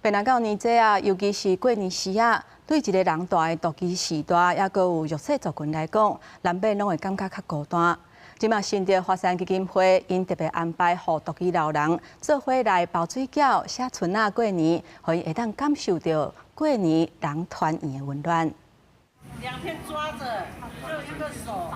變來到年節啊，尤其是過年時啊，對一个人蹛的獨居時代，抑閣有弱勢族群來講，難免攏會感覺較孤單。這馬新竹華山基金會𪜶特別安排，予獨居老人做伙來包水餃、寫春仔過年，予𪜶會當感受著過年人團圓的溫暖。兩片抓著，就一個手。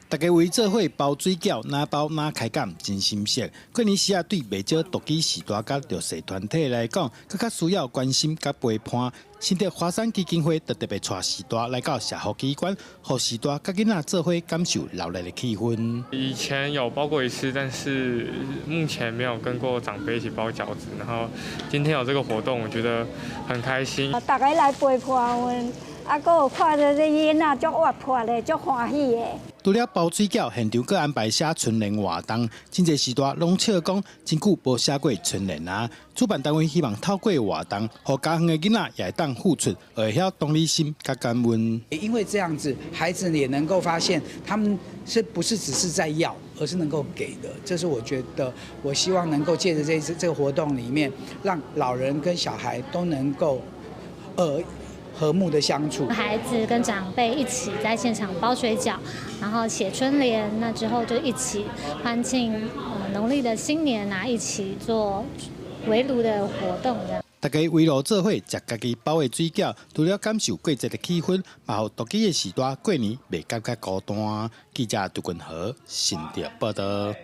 大家圍做伙包水餃，若包若開講，真心適。過年時啊，對袂少獨居序大佮弱勢團體來講，閣較需要關心佮陪伴。新竹華山基金會就特別帶序大來到社福機關，予序大佮囡仔做伙感受熱鬧的氣氛。以前有包過一次，但是目前沒有跟過長輩一起包餃子。然後今天有這個活動，我覺得很開心。大家來陪伴阮，啊，閣有看著這囡仔足活潑的，足歡喜的。除了包水餃，現場閣安排寫春聯活動，真濟序大攏笑講，真久無寫過春聯啊。主辦單位希望透過活動，予家遠的囡仔也會當付出，會曉同理心佮感恩。因為這樣子，孩子也能夠發現，他們是不是只是在要，而是能夠給的。這是我覺得，我希望能夠借著這次這個活動裡面，讓老人跟小孩都能夠，和睦的相處，孩子跟長輩一起在現場包水餃，然後寫春聯，那之後就一起歡慶農曆的新年啊，一起做圍爐的活動。這樣。大家圍爐做伙食家己包的水餃，除了感受過節的氣氛，嘛予獨居的序大過年袂感覺孤單。記者杜君和新竹報導。